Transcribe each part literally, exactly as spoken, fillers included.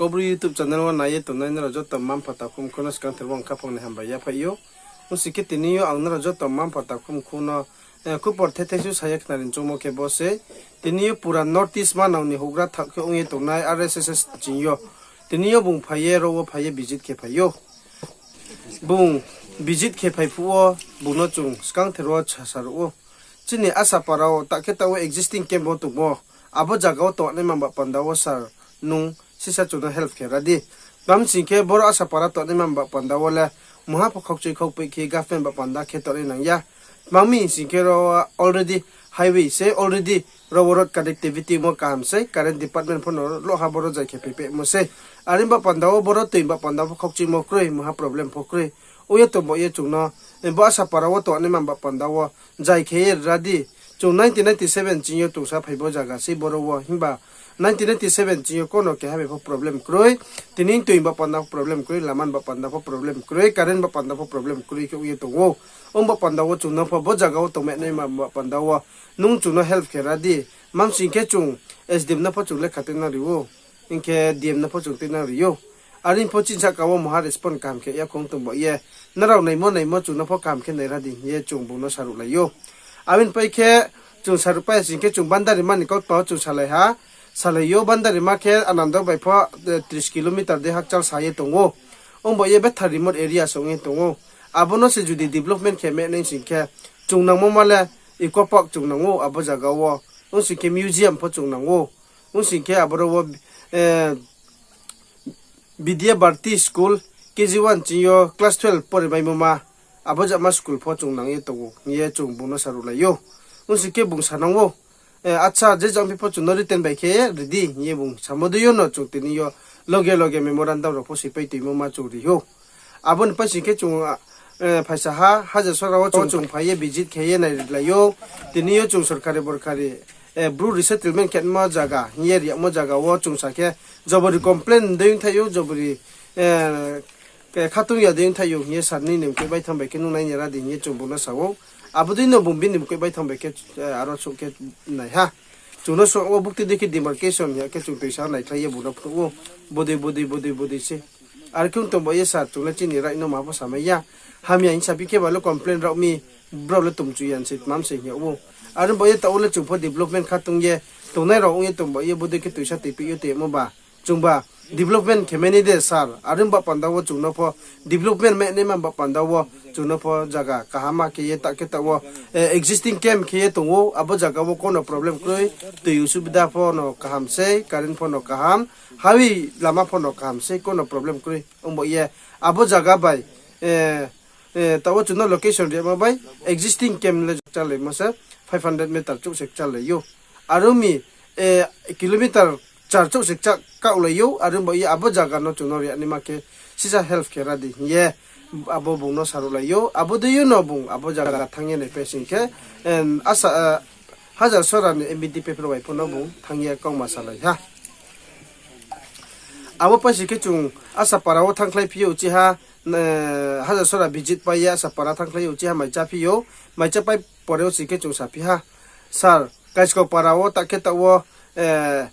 Kaubru YouTube channel wo nai ye tongnai nrao joto mma-mpha takhu mkhu no skangther wo ang khaphang ni hambai yaphaih ou. Ong sing khe tini yo ang nrao joto mma-mpha takhu mkhu no, eh, khupor thethe su sa ye khnari choungmo khe bo sei. Tini yo pura North East manang ni houhgra thaoh khe ong ye tongnai R S S S ching yo. Tini yo bung phai ye, ro wo phai ye visit khe phai ou. Bung visit khe phai phuh wo, bung no chung skangther wo sa, sa ruh ou. Chini Asapara wo, ta khe taoh wo existing camp wo tongmo, abo zaga wo tongnaima ba panda wo sir, nung sisa chung no help khe ra di. Tma hing sing khe boro Asapara tongnaima ba panda wo le, mungha pho khaukchui khaukpoi khe government ba panda khe tongnai nang ya. Tma hing sing khe ro already highway sei, already ro wo road connectivity mo kaham sei, current department pho no loha boro zai khe phaiphaimo sei. Are ba panda wo boro toi ba panda pho khaukchuimo kroi, mungha problem pho kroi. Ong ye tongbo ye chung no, bo Asapara wo tongnaima ba panda wo zai khe ye ra di. Chung nineteen ninety-seven ching yo tongsa phai bo zaga sei boro wo, himba nineteen ninety-seven ching yo kono keha bai pho problem kroi. Tini toi ba panda pho problem kroi, lama ba panda pho problem kroi, current ba panda pho problem kroi khe ong ye tong ou. Ong ba panda wo chung no pho bo zaga wo tongmainaima ba panda wo nung chung no help khe ra di. Tma hing sing khe chung S D M no pho chung lekha tuinang ri ou. Hing khe D M no pho chung tuinang ri ou. Are pho chini sahka wo mungha respond kaham khe ya khong tongbo ye. Nrao naimo naimo chung no pho kaham khe nai ra di hing ye chung bung no saruhlai ou. Abo ni pai khe chung saruhpai sing khe chung Bandarima ni kautma wo chung salai ha. Salai ou Bandarima khe Anando bai pho, eh, tris kilometer dei hakchal sa ye tong ou. Ongbo ye betha remote area se ong ye tong ou. Abo no se judi development khe menai sing khe chung nangmo ma le eco park chung nang ou abo zaga wo. Ong sing khe museum pho chung nang ou. Ong sing khe aboro wo, eh, Bidya Bharati School, K G one ching yo class twelve porimaimo ma, abo jama school pho chung nang ye tong ou hing ye chung bung no saruhlai ou. Ong sing khe bung sa nang ou, eh, acha, je jang phi pho chung no written bai khe ri di hing ye bung samo dei yo no chung tini yo loge loge memorandum rao pho soipai toimo ma chung ri ou. Abo ni pai sing khe chung, eh, phaisa ha, Hajarsora wo chung phai ye visit khe ye nairilai ou. Tini yo chung sorkari borkari, eh, Bru resettlement khe mo zaga hing ye riyamo zaga wo chung sa khe jobori complain dei ongthai ou, jobori, eh, khatung ya dei ongthai ou hing ye sir ni ni mkoih baithang bai khe nung nai ni ra di hing ye chung bung no sa ou. Abo dei no bung bini mkoih baithang bai khe, eh, aro souh khe nai ha. Chung no souh wo bukti dei khe demarcation ya khe chung toisa naikhlai ye bung no phnuh ou. Bodei, bodei, bodei, bodei se. Are khe ong tongbo ye sir, chung le chini right no ma pho samai ya. Hamya hing saphi khe ba le complain rao mi, brao le tongmchu ya se, tma se hing yag ou. Are ba ye taoh wo le chung pho development khatung ye, tongnai rao ong ye tongbo ye bodei khe toisa toipeh yo tongmo ba. Chungba development khe mai nai de sir, are ba panda wo chung no pho development mai naima ba panda wo chung no pho zaga kaham ma khe ye ta khe taoh wo, eh, existing camp khe ye tong ou, abo zaga wo kono problem kroi, toi usubida pho no kaham sei, current pho no kaham, highway lama pho no kaham sei, kono problem kroi. Ongbo ye abo zaga bai, eh, eh, taoh wo chung no location riyama bai existing camp le chalaimo se five hundred meter chouh se kchallai ou. Are ong mi, eh, kilometer char chouh se kcha kaohlai ou, are ong ba ye abo zaga no chung no riyanaima khe sisa help khe ra di hing ye abo bung no saruhlai ou. Abo dei yo no bung abo zaga thanng ye naipai sing khe, em, asa, eh, Hajarsora ni M B D P phrao bai pho no bung thanng ye kauma salai ha. Abo pai sing khe chung Asapara wo thanngkhlai phi ou chiha, eh, Hajarsora visit pai ye Asapara thanngkhlai ou chiha mai chá phi ou, mai chá pai pore wo sing khe chung saphi ha, sir, Kaiskau para wo ta khe taoh wo, eh,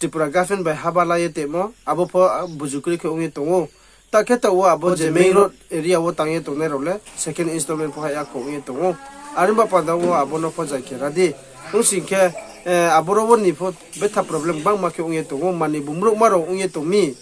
Tripura government bai haba la ye tongmo, abo pho, ah, buju kroi khe ong ye tong ou. Ta khe taoh wo abo je main road area wo tang ye tongnai rao le second installment pho hah ya kho ong ye tong ou. Are ba panda wo abo no pho zai khe ra di. Ong sing khe, eh, aboro wo ni pho betha problem gbangma khe ong ye tong ou. Mani bumrouhma rao ong ye tong mi.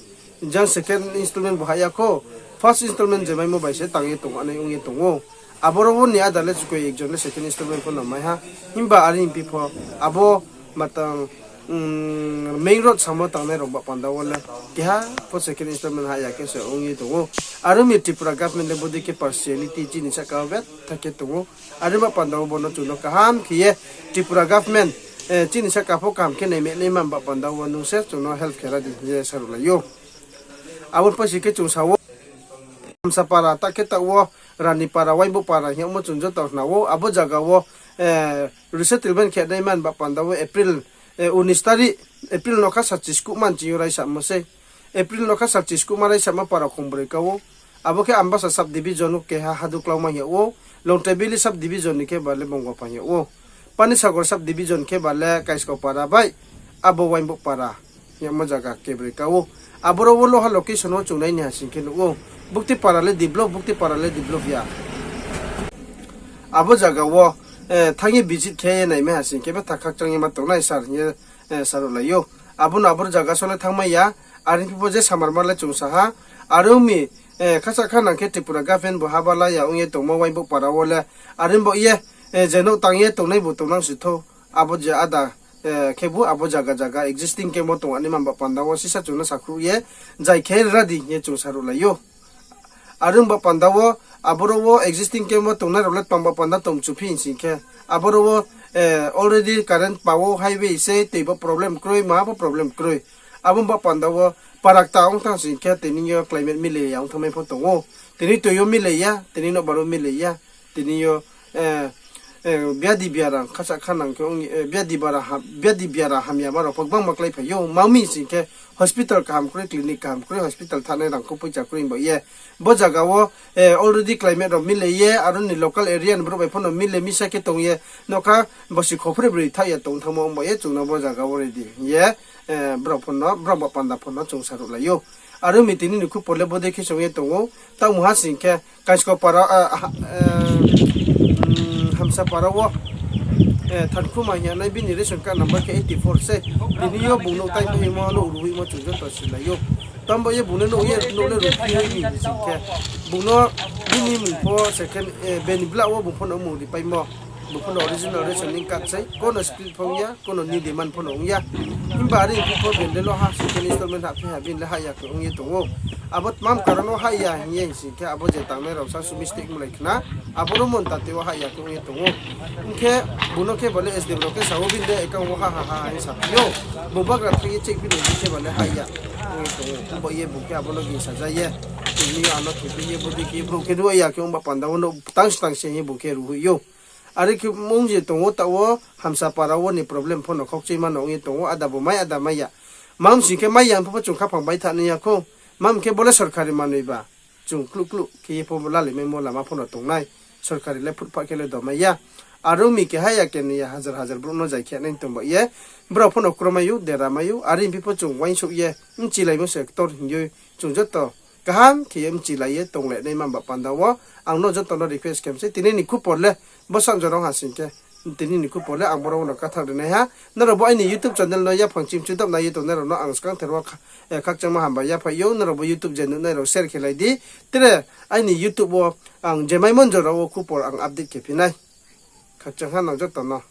Jang second installment bo hah ya kho. First installment je maimo bai se tang ye tong anai ong ye tong ou. Aboro wo ni ada le chukoi ekjon le second installment pho no mai ha. Himba are hing phi pho abo matang, mm, main road samo tangnai rao ba panda wo le keha pho second installment hah ya khe se ong ye tong ou. Are ong mi Tripura government le bodei khe partiality chini sahka wo betha khe tong ou. Are ba panda wo bo no chung no kaham khe ye Tripura government, eh, chini sahka pho kaham khe naimai naima ba panda wo nung se chung no help khe ra di hing ye saruhlai ou. Abo ni pai sing khe chung sa ou, Amsa para, ta khe taoh wo Rani para, Waingbouh para hing yagmo chung joto khna ou, abo zaga wo, eh, resettlement khe naima ba panda wo April, eh, unis tarik, April nokha sal chiskuhma ching yo raisamo sei. April nokha sal chiskuhma raisamo para khongbroi ka ou. Abo khe Ambasa sub division wo keha Haduklauma hing yag ou, Longthaibili sub division ni khe ba le Bongopha hing yag ou, Panisagar sub division khe ba le Kaiskau para bai abo Waingbouh para. Yamo zaga kebroi ka ou. Aboro wo loha location wo chung nai ni ha sing khe nuh ou. Bukti para le develop, bukti para le develop ya. Abo zaga wo, eh, thanng ye visit khe ye naimai ha sing khe betha khakchang ye ma tongnai sir hing ye, eh, saruhlai ou. Abo no aboro zaga so le thanngmai ya. Are phi pho je samarma le chung sa ha. Are ong mi, eh, khasa kha nang khe Tripura government bo haba la ya ong ye tongmo Wainbouh para wo le. Are bo ye, eh, je nouh tang ye tongnai bo tongnang si thou. Abo je ada, eh, khebu abo zaga zaga existing camp wo tong ani mamba panda wo sisa chung no sakhruh ye, zai khe radi hing ye chung saruhlai ou. Are ong ba panda wo, aboro wo existing camp wo tongnai rao le tmang ba panda tong chu phi hing sing khe, aboro wo, eh, already current pa wo highway se tei bo problem kroi, ma bo problem kroi. Abo ba panda wo para kta ong thanng sing khe tini yo climate mile ya ong thanngmai pho tong ou. Tini toi yo mile ya, tini no baro mile ya, tini yo, eh, eh, biadi biara khasa kha nang khe ong, eh, biadi bara ha-, biadi biara hamyama rao pho gbangma kláiphai ou. Ma ong mi sing khe hospital kaham kroi, clinic kaham kroi, hospital thanngnai rangkhou poicha kroi ba ye. Bo zaga wo, eh, already climate rao mile ye, aro ni local area ni brouh bai pho no mile misa khe tong ye, nokha bosi khophre broi thaoh ya tong thanngmo ong ba ye, chung no bo zaga wo ready hing ye, eh, brao pho no, brao ba panda pho no chung saruhlai ou. Are ong mi tini ni khupor le bodei khe song ye tong ou, taoh mungha sing khe, Kaisko para, eh, ha-, eh, mm, Hamsa para wo, eh, Thankhuma hing ye nai bini ration card number khe eighty four se. Tini yo bung nouh taiphaimo, nouh ruhoihmo chung joto silai ou. Tambo ye bung no nouh ye, nouh le ruhphi ni sing khe. Bung no bini mmung pho second, eh, bini blah wo bung pho no mmung ripaimo. Bung pho no original ration ni card sei, kono split pho ong ya, kono ni demand pho no ong ya. Himba are phi pho bini le loha second installment hahphi ha bini le hah ya khe ong ye tong ou. Abo tmam karon wo hah ya hing ye hing sing khe abo je tangnai rao sasu mistake mlai khna, aboro monta tei wo hah ya khe ong ye tong ou. Hing khe bung no khe bo le S D M rao khe sa ou bini le account wo ha ha ha hing saphi ou. Bung bagra thanng ye check phi ni khe bo le hah ya ong ye tong ou. Bo ye bung khe abo no gingsa ja ye, tini yo ano khe phi ye bodei khe brouh khe ruh ya khe ong ba panda wo no tang si tang si hing ye bung khe ruhoih ou. Are khe mung je tong ou taoh wo Hamsa para wo ni problem pho no khaukchoi ma no ong ye tong ou, ada bo mai ada mai ya. Mam sing khe mai ya pho chung khaphang bai thanng nai ya khou. Mam khe bo le sorkari manoi ba. Chung kluh kluh khe ye pho lalaimaimo lama pho no tongnai. Sorkari le phutphah khe le domai ya. Are ong mi keha ya keni ya hazar hazar brouh no zai khe nai tong ba ye. Brao pho no kromai ou, dera mai ou. Are phi pho chung uaingsouh ye, bchilaimo se ktor hing ye, chung joto kaham khe ye bchilai ye tonglai nai mamba panda wo, ang no joto no request khe mi sei, tini ni khupor le, bo sanjorong ha sing khe, tini ni khupor le ang boro no kathar ri nai ha. Nrao bo aini YouTube channel no yaphang chimchu dap nai ye tongnai rao no ang skangther wo kha-, eh, khakchangma hambai yaphai ou, nrao bo YouTube je nuhnai rao share khe lai di, tre aini YouTube wo ang je maimo jora wo khupor ang update khe phi nai. Khakchang ha nang joto no.